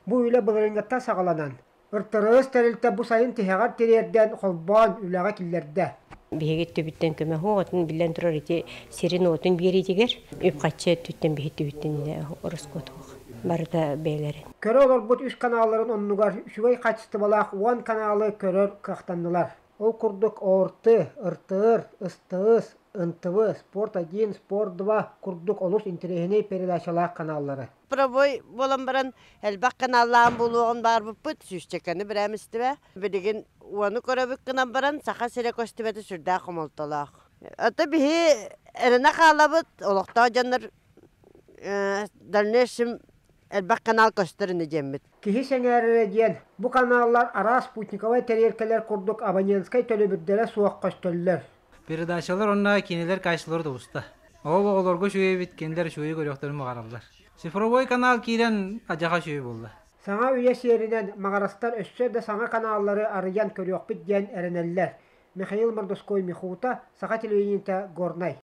Бу үлэ былырыыҥҥыттан саҕаланан, РТРС тэрилтэ бу сайын тиһэҕэр тириэрдэн холбоон үлэҕэ киллэрдэ. Биһиги өттүбүттэн көмө суох, биллэн турар ити сирин-уотун биэриитигэр үп-харчы өттүттэн биһи өттүбүттэн ороскуот суох. Барыта бэйэлэрин. Көрө олорбут үс каналларын оннугар үчүгэй хаачыстыбалаах 10 каналы көрөр кыахтаннылар. Ол курдук ОРТ, РТР, СТС, НТВ, Спорт-1, Спорт-2 курдук олус интэриэһинэй передачалаах каналлары. Цифровой буолан баран элбэх каналлаан буолуоҕун баарбыппыт сүүсчэкэни бирээмистибэ. Билигин уону көрөбүт гынан баран Саха сирэ көстүбэтэ сүрдээх хомолтолоох. Ото биһи эрэнэ хаалабыт олохтоох дьоннор дальнейшем элбэх канал көстөр ини диэммит. Киһи сэҥээрэрэ диэн, бу каналлар араас спутниковай тэриэлкэлэр курдук абонентскай төлөбүрдэрэ суох көстөллөр. Передачалар онно кинилэр качестволара тубуста. Ол оҕолорго үчүгэй эбит, кинилэр үчүгэйи көрүөхтэрин баҕараллар. Цифровой канал киирэн адьаха үчүгэй буолла. Саҥа үйэ сиэринэн маҕарастар өссө да саҥа каналлары арыйан көрүөхпүт диэн эрэнэллэр. Михаил Мордовской Михута, Саха телевидениета, Горнай.